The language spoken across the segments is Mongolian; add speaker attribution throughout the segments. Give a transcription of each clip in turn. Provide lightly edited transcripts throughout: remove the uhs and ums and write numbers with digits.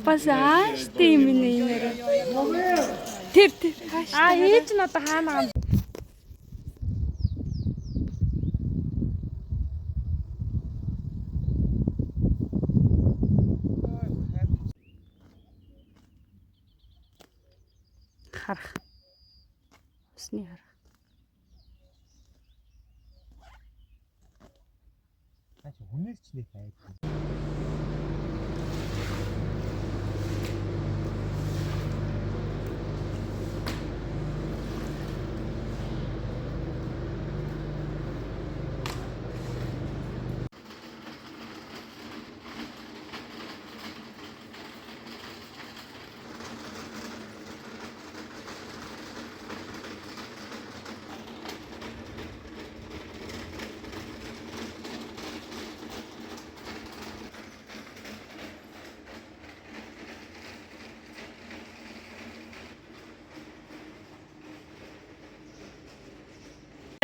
Speaker 1: Бас ааштай юм нэ энэ. Тэр тэр хааш.
Speaker 2: А ээж нь одоо хаана байгаа юм?
Speaker 1: Харах. Усны харах.
Speaker 3: Наа чи хүнээс ч нэг айд.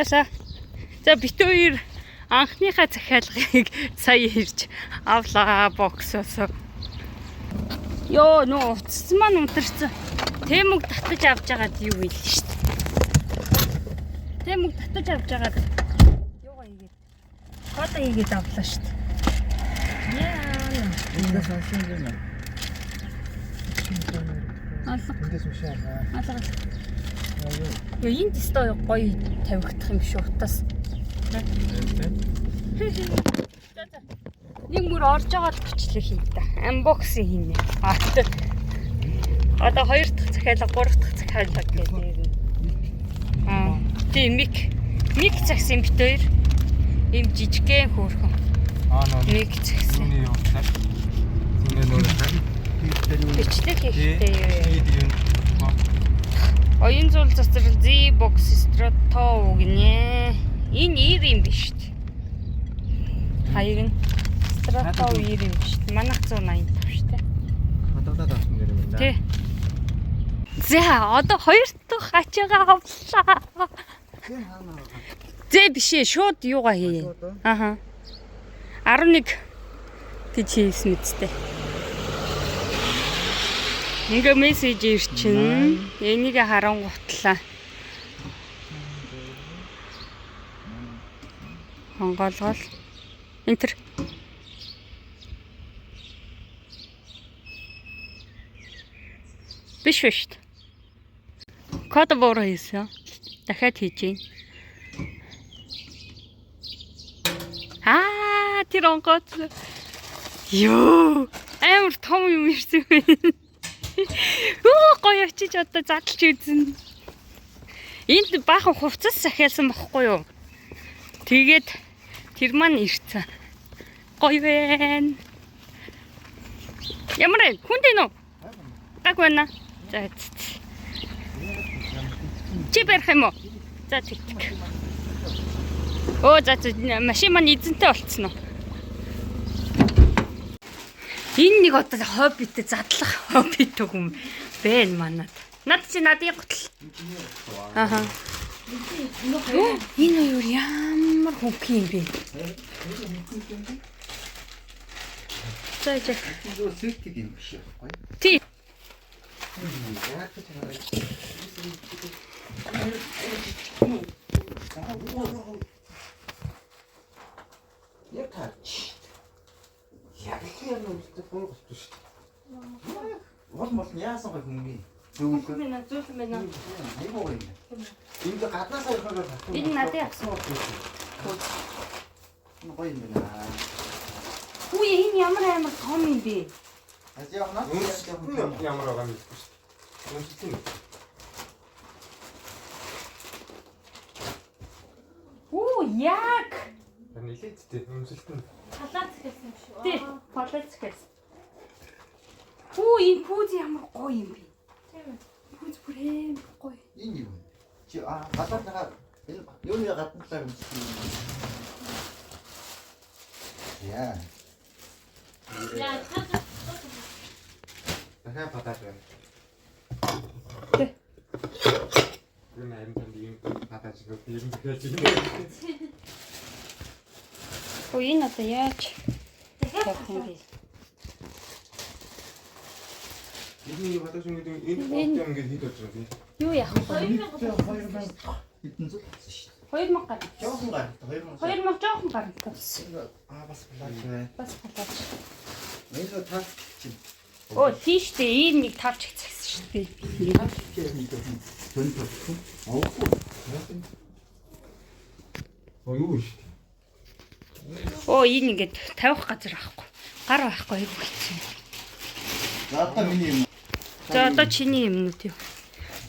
Speaker 1: За. За бит хоёр анхныхаа захиалгыг сая ирж авлаа боксоос. Йоо нөө утас маань унтарсан. Тэмүг татаж авч байгаад юу вэ шүү дээ. Тэмүг татаж авч байгаад юугаа хийгээд код хийгээд авлаа шүү дээ. Яа.
Speaker 3: Эндээс уншин гэнэ.
Speaker 1: Алга
Speaker 3: Эндээс уншаа.
Speaker 1: алга. Йоо энд өстой гоё тавигдах юм шүү утас. За за. Нэг мөр орж байгаа л бичлэг хий та. Unboxing хийнэ. А тэ. Одоо хоёр дахь захиалга, гурав дахь захиалга гэдэг юм. Аа, тийм мик. Мик цагсан бит хоёр. Им жижигхэн хөөрхөн.
Speaker 3: Аа нөө.
Speaker 1: Мик цагсан.
Speaker 3: Зүний юу таа. Зүний нөө таа.
Speaker 1: Бичлэг хийхдээ юу
Speaker 3: юм.
Speaker 1: Оюун зул цацрал Z box Strato гинэ. Энэ 90 юм биш үү? Хаяг нь Strato 90 юм биш үү? Манайх 185 шүү дээ.
Speaker 3: Хадгалаад авсан гэрээ байна.
Speaker 1: Тий. За одоо хоёр дахь ачаагаа авлаа. Зэ биш ээ шууд юугаа хийе. Аха. 11 гэж хийсэн мэдтэй. Ингээ мессеж ирчин. Энийг харангуйтлаа. Хонголгол. Энтер. Биш биш. Код буруу хийсэн. Дахиад хийж гин. Аа, тэр онгоц. Йоо, амар том юм ирсэн байна. Өө, гоё очиж одоо задлж үзнэ. Энд баахан хувцас сахиалсан бохгүй юу? Тэгээд тэр маань ирсэн. Гоё байна. Ямар вэ? Хүнд энэ үү? Гаг байна. За за. Чи барих юм уу? За тэг тэг. Өө за за машин маань эзэнтэй болцсон уу? Энэ нэг одоо хоббитэй задлах хоббитэй хүн байна манад. Над чи надын гутал. Аха. Энэ хоёр ямар хөнгөн юм бэ? За за.
Speaker 3: Энэ сэлтик юм биш байхгүй.
Speaker 1: Тий.
Speaker 3: Яг ч юм. Яг таач. Яг л юм үлдэх гоо голтуу шүү дээ. Уул мол нь яасан гой хүн юм. Зөвлөх.
Speaker 1: Мэнэ зүйл мэнэ.
Speaker 3: Айгуу гоё юм. Энд гаднаас орохоор татсан.
Speaker 1: Энэ надад авсан.
Speaker 3: Энэ гоё юм байна.
Speaker 1: Үгүй энэ ямар амар том юм бэ?
Speaker 3: Аз явах наа.
Speaker 4: Ямар байгаа юм бэ? Үнсэлт юм.
Speaker 1: Үу яг.
Speaker 4: Нилээдтэй үнсэлт нь.
Speaker 2: Талаа захиалсан юм шүү.
Speaker 1: Тий, болоод захиалсан. Үу энэ пүүз ямар гоё юм бэ?
Speaker 2: Тийм ээ.
Speaker 1: Пүүз бүр амар гоё.
Speaker 3: Энэ юу? Чи аа гадаадныхаа энэ юуны гадна талаар өмссөн юм. Яа.
Speaker 2: Яа, цааш
Speaker 4: Дахиад падаад байна.
Speaker 1: Тий.
Speaker 4: Энэ харин танд ийм падааж өгөх юм дахиад юм.
Speaker 1: Үу энэ одоо яаж
Speaker 2: дахиад
Speaker 1: тавих юм бэ?
Speaker 4: Эний гадаа шингээд энэ гол юм ингээд хэд болж байгаа юм.
Speaker 1: Юу яах вэ?
Speaker 3: 2000 хэдэн зуун болсон шүү дээ.
Speaker 1: 2000 гаруй.
Speaker 3: Жохон гаралтай 2000.
Speaker 1: 2000 жоохон гаралтай болсон.
Speaker 3: Аа бас плаж байна.
Speaker 1: Бас плаж.
Speaker 3: Энэ тав чинь.
Speaker 1: Оо тийш дээ. Ийм нэг тавч хийчихсэн шүү дээ.
Speaker 3: Тав чинь нэг төн тавчих. Оохгүй.
Speaker 4: Оо юу шүү дээ.
Speaker 1: Оо энэ ингээд тавих газар байхгүй. Гар байхгүй айгүй хэцүү.
Speaker 3: За одоо миний юм.
Speaker 1: За одоо чиний юмнууд юу?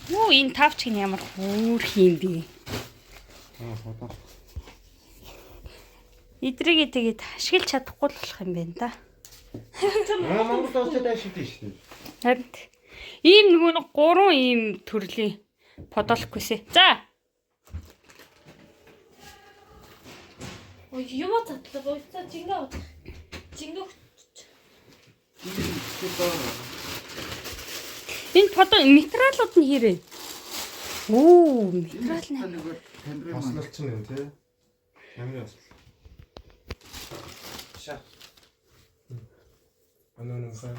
Speaker 1: Юу энэ тавч гин ямар хөөх юм бэ?
Speaker 4: Аа фото.
Speaker 1: Эдрийг тэгээд ашиглаж чадахгүй л болох юм байна да.
Speaker 4: Аа Монгол улсад ашигтай шүү дээ.
Speaker 1: Харин ийм нөгөө нэг гурван ийм төрлийн подолкгүй. За.
Speaker 2: Ой юм задлаа. За жингээ авах. Жингээ өгч.
Speaker 1: Энэ подо материалууд нь хэрэг. Оо, материал нь.
Speaker 3: Нөгөө камерын маань.
Speaker 4: Ослолч нь тий. Ямар ослол.
Speaker 3: Ша.
Speaker 4: Анаа нэг сайн.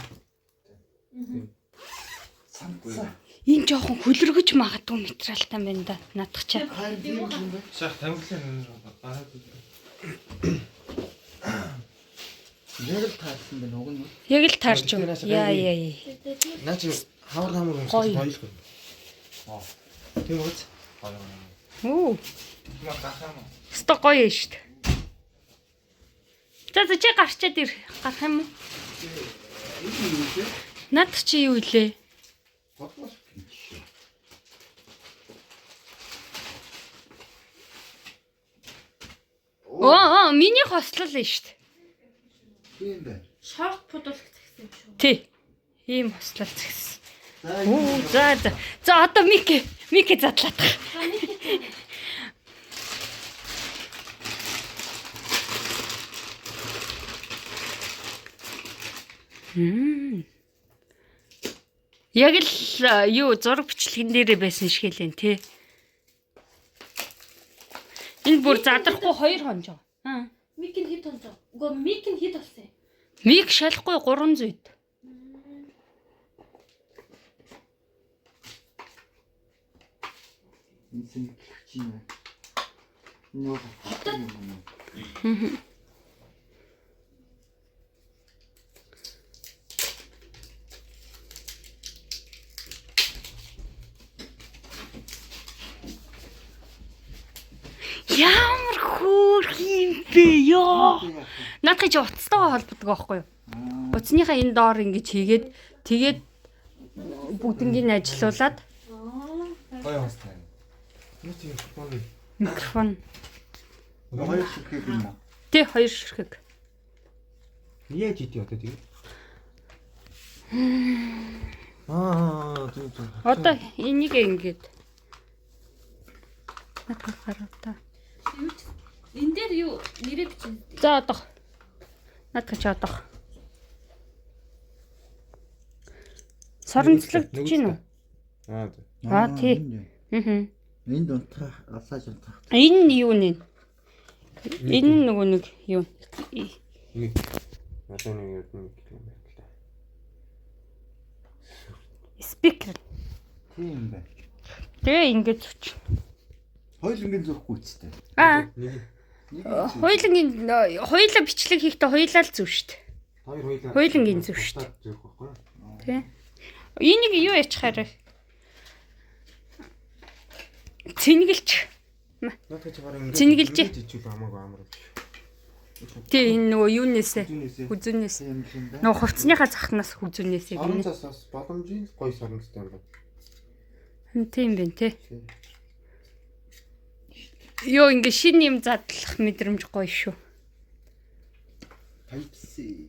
Speaker 3: Самцаа.
Speaker 1: Энэ жоохон хөлөргөж магадгүй материалтай байна да. Наадах чаа.
Speaker 3: Харин тийм юм байна.
Speaker 4: Шах тамхилаа нэг гараад.
Speaker 3: Яг л таарсан байна уг нь.
Speaker 1: Яг л таарч юу. Яа яа яа.
Speaker 4: Наа чи хавар хамар өмсөж
Speaker 1: Гоё.
Speaker 4: хоёул. Аа. Тийм үз.
Speaker 1: Оо,
Speaker 4: Маа гахаа маа.
Speaker 1: өстой гоё юм шүү дээ. За за чи гарчаад ир. Гарах юм уу?
Speaker 3: Энэ юу вэ?
Speaker 1: Наадах чи юу илээ?
Speaker 3: Бодлоо шүү.
Speaker 1: Оо, оо, миний хослол нь шүү дээ.
Speaker 3: Тийм байна.
Speaker 2: Шорт подолк згсэн юм шүү.
Speaker 1: Тий. Ийм хослол згсэн.
Speaker 3: За
Speaker 1: Оо, за за. За одоо Мики, Мики задлаадах.
Speaker 2: За нэг хэцүү.
Speaker 1: Яг л юу зураг бичлэгэн дээрээ байсан шиг л энэ тий. Энэ бүр задрахгүй 2 хонжоо. Аа.
Speaker 2: Мик нь хэд тонцоо? Үгүй мик нь хэд болсон юм?
Speaker 1: Мик шалахгүй 300.
Speaker 3: Энэ сэнгэлч юм байна. Энэ юу юм бэ?
Speaker 1: Ямар хөөх юм бэ ёо. Наадах чи утастайгаа холбодог байхгүй юу? Утасныхаа энэ доор ингэж хийгээд тэгээд бүгднгийг нь ажилуулад
Speaker 4: Гоё хостой. Юу чи микрофон.
Speaker 1: микрофон.
Speaker 3: Хоёр ширхэг юм уу?
Speaker 1: Тэ хоёр ширхэг.
Speaker 4: Яаж идэв одоо тэгээ? Аа зүг зүг.
Speaker 1: Одоо энийг ингэж наадах гарав та.
Speaker 2: Юу ч энэ дээр юу нэрээ бичнэ.
Speaker 1: За одох. Наадах чи одох. Соронцлогдож гин үү?
Speaker 4: Аа зүг.
Speaker 1: Аа, тий. Аа.
Speaker 3: Энд унтах, алсааж унтах.
Speaker 1: Энэ нь юу нэ? Энэ нь нөгөө нэг юу?
Speaker 4: Нэг. Одоо нэг юм гэх юм байна л да.
Speaker 1: Спикер.
Speaker 3: Тийм байна.
Speaker 1: Тэгээ ингэж зүч.
Speaker 3: Хоёулангийн зүрхгүй үстэй.
Speaker 1: Аа,
Speaker 4: Нэг
Speaker 1: хоёулангийн хоёулаа бичлэг хийхдээ хоёулаа л зүв шүү дээ.
Speaker 4: хоёр хоёулаа.
Speaker 1: Хоёулангийн зүг шүү дээ.
Speaker 4: Зүг байхгүй юу?
Speaker 1: Тэ. Энийг юу ячихаар вэ? Цэнгэлч.
Speaker 4: Наадах чи бараг ингээд
Speaker 1: Цэнгэлж.
Speaker 4: Ичүүл хамаагүй амар.
Speaker 1: Тэ энэ нөгөө юунээсээ?
Speaker 4: Зүнээсээ.
Speaker 1: Хүзүүнээс.
Speaker 3: Тийм юм байна.
Speaker 1: Нөгөө хувцсныхаа захнаас хүзүүнээсээ
Speaker 4: Орон
Speaker 1: гинэ.
Speaker 4: цас бас боломжийн гоё соронцтой юм байна.
Speaker 1: Тийм байна те. Йоо ингээ шинэ юм задлах мэдрэмж гоё шүү.
Speaker 3: Type C.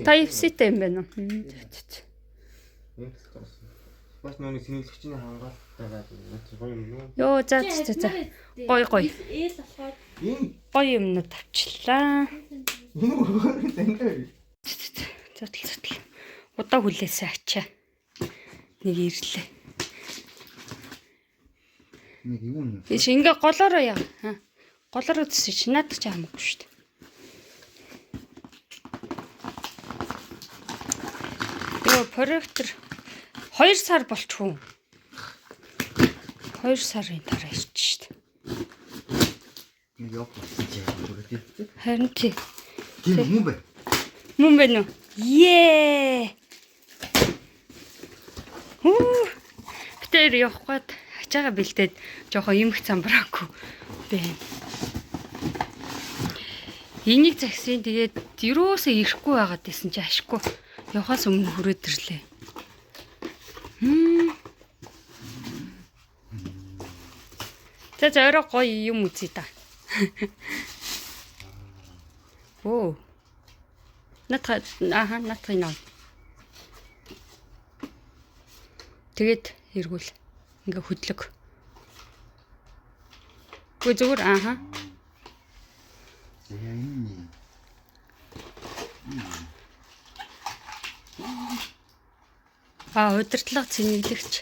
Speaker 1: Type C-тэй юм байна уу? Зөө, зөө, зөө.
Speaker 4: Бас нөгөө сэнгэлэгчний хамгаалттай байдаг. Наач гоё юм юу?
Speaker 1: Йоо за за за. Гоё, гоё.
Speaker 2: Ээл болохоор
Speaker 4: Энэ
Speaker 1: Гоё юмнууд авчлаа.
Speaker 4: энэ өөрөө зангай.
Speaker 1: Зотл зотл. Удаа хүлээсэй ачаа. Нэг ирлээ.
Speaker 3: Нэг юм юм.
Speaker 1: Тийш ингээ голоороо яа. Аа. Голоороо зүсэж чи наадах чи хамаагүй шүү дээ. Йоо проектор. 2 сар болчихгүй. 2 сарын дараа ирж шít.
Speaker 3: Нэг явах болсон чи яах вэ тий?
Speaker 1: Харин тий.
Speaker 3: Тийм юм бэ?
Speaker 1: Мөн байна уу? Ее. Хүү. Битээр явах гээд ачаага бэлдээд жоохон юмх замбраагүй байна. Энийг загсын тэгээд юусоо ирэхгүй байгаад байсан чи ашиггүй. Явхаас өмнө хүрээд ирлээ. За за орой гоё юм үзье та. Оо. Натха ааха натхын нөө. Тэгээд эргүүл ингээ хөдлөг. Үгүй зүгээр ааха.
Speaker 3: За энэ.
Speaker 1: А удирдлага цэнэглэгч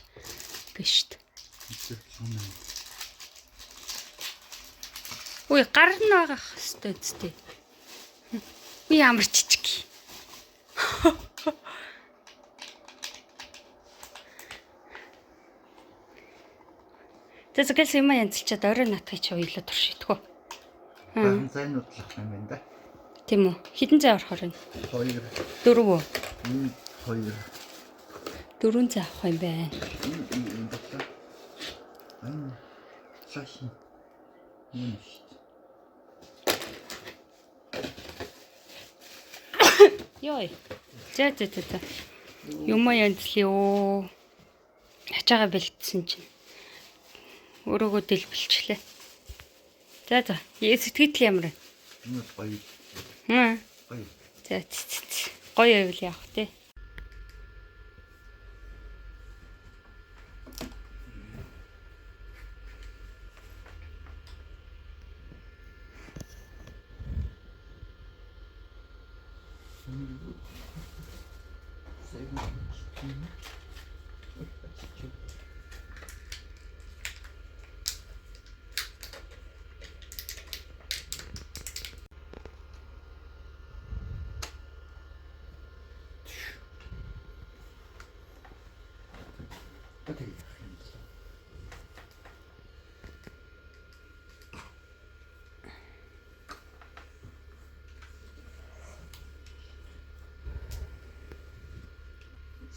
Speaker 1: биш шүү дээ. Үгүй гар нь байгаа хэвээр үсттэй. Үгүй ямар жижиг. Тэсгээс юм янзлчаад орой натхыг чи уйлаа туршидгүү.
Speaker 3: Бахан зайн нутлах юм байна да.
Speaker 1: Тийм үү? Хитэн зай орохоор байна?
Speaker 3: 2
Speaker 1: Дөрөв үү?
Speaker 3: 2
Speaker 1: Дөрвөн зай авах юм байна.
Speaker 3: Энэ ботлоо. Энэ цааш. Юм шүү.
Speaker 1: Йой. За за за за. Юм янзлээ. Ачаага бэлдсэн чинь. Өрөөгөө дэлбэлчлээ. За за. Сэтгэл ямар вэ?
Speaker 3: Энэ бол гоё.
Speaker 1: Хм.
Speaker 3: Гоё.
Speaker 1: За ц ц ц. Гоё байвал явах тий.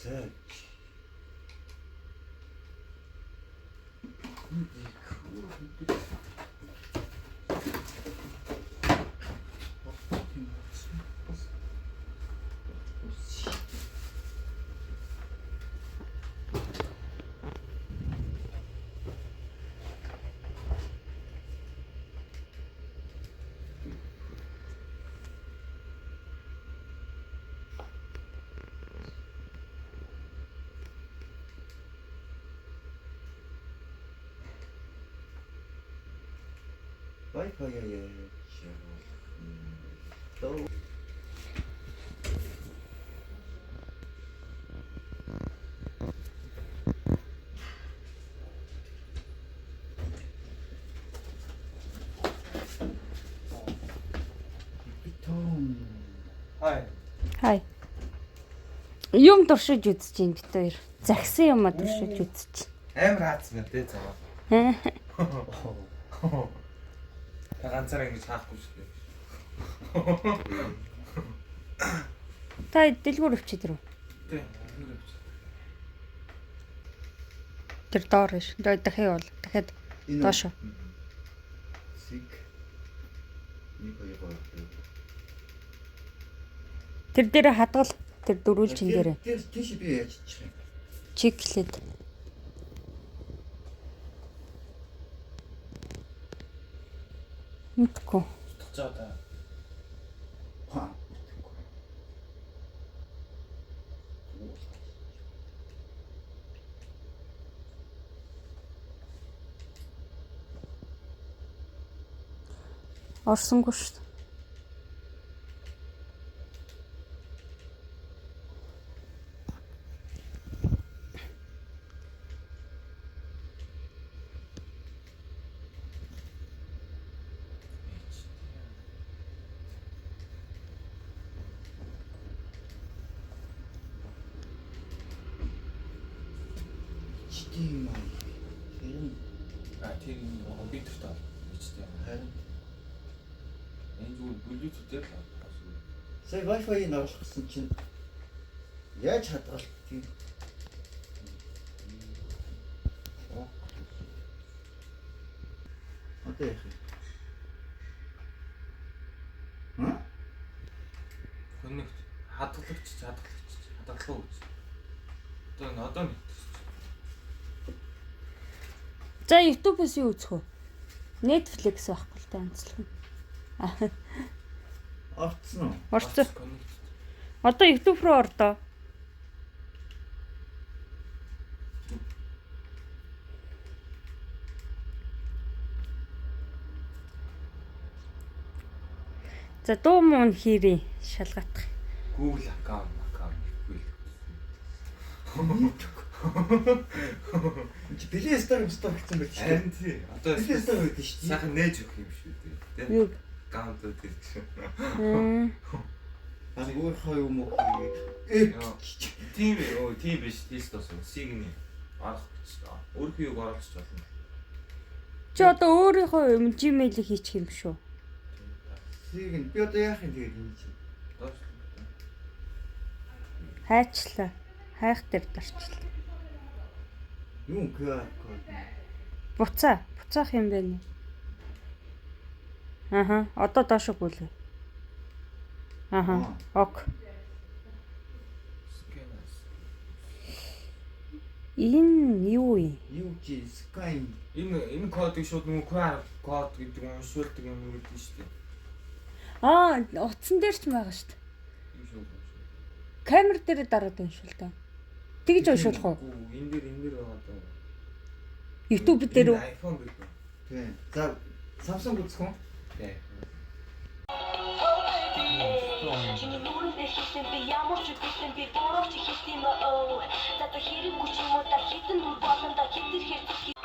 Speaker 3: За. Wi-Fi яаж явуулах юм? Битон.
Speaker 4: Хай.
Speaker 1: Хай. Юм туршиж үзэж байна бит хоёр. Загсан юм а туршиж үзэж.
Speaker 4: Амар хаацсан байна те цаваа. Та ганцаараа ингэж хаахгүй шүү дээ.
Speaker 1: Та дэлгүүр өвчид рүү.
Speaker 4: Тэ. Дэлгүүр өвчид.
Speaker 1: Тэр доор ш. Дахиад явуул. Дахиад
Speaker 3: Энэ
Speaker 1: доош.
Speaker 3: Сиг. Нэг хоёр гурав.
Speaker 1: Тэр дээр хадгал тэр дөрвөлжин дээр
Speaker 3: Тэр тийш би яаж чих юм.
Speaker 1: чиглээд. Мэдгүй.
Speaker 4: Утгаж байгаа.
Speaker 3: Ха.
Speaker 1: Орсонгүй шүү.
Speaker 3: HDMI. Харин
Speaker 4: А тэр энэ компьютерт HDMI.
Speaker 3: харин
Speaker 4: Энэ зүгээр Bluetooth дээр л авах.
Speaker 3: сая Wi-Fi-г оруулах гэсэн чинь яаж хадгалт юм? Одоо яах юм? Хм?
Speaker 4: Connect хадгалагч хадгалагч хадгалах уу гэж. Одоо энэ одоо нэг.
Speaker 1: За YouTube-ээс юу үзэх вэ? Netflix байхгүй л та онцлог.
Speaker 3: Орцсон уу?
Speaker 1: Орцсон.
Speaker 4: Connect.
Speaker 1: Одоо YouTube руу ордоо. За дуу муу хийрий шалгатах.
Speaker 4: Google account гэхгүй л.
Speaker 3: Энд чи Play Store Store гэсэн байж шүү дээ.
Speaker 4: Харин тий. Одоо
Speaker 3: Play Store байдаг шүү дээ.
Speaker 4: сайхан нээж өгөх юм шүү дээ. Тэ?
Speaker 1: Юу?
Speaker 4: Аккаунтууд гэж.
Speaker 1: Мм.
Speaker 3: Баг өөрийнхөө юм уу? Э.
Speaker 4: Тийм өө тийм биш тест бас сигний орох гэж. Өөрийнхөө юг оруулах болно.
Speaker 1: Чи одоо өөрийнхөө юм Gmail-ийг хийчих юм шүү.
Speaker 3: Сийг нь би одоо яах юм тэгээд энэ чинь.
Speaker 4: Доош.
Speaker 1: Хайчлаа. Хайх дээр дарчлаа.
Speaker 3: Юу QR код.
Speaker 1: Буцаа. Буцаах юм байна. Аха, одоо доошо гүйлээ. Аха. Ок.
Speaker 4: Сканерс.
Speaker 1: Энэ юу юм?
Speaker 3: Юу чи скан
Speaker 4: Энэ кодыг шууд нөгөө QR код гэдэг уншуулдаг юм гэдэг нь шүү дээ.
Speaker 1: Аа, утсан дээр ч байгаа шүү дээ.
Speaker 4: Юм шууд уншуул.
Speaker 1: Камер дээр дараад уншуул та. Тэгж уншуулах уу?
Speaker 4: Үгүй, энэ дээр байгаа даа.
Speaker 1: YouTube дээр үү?
Speaker 4: Энэ iPhone гэдэг.
Speaker 3: тийм. За Samsung үзэх үү?
Speaker 4: Тийм.
Speaker 5: Чиний нүрэндээ хийсэн би ямар ч үгүйсэн би буруу ч хийсэн юм оо. За та хэрэггүй ч юм уу та хитэн нүр болон та хитэр хэрэг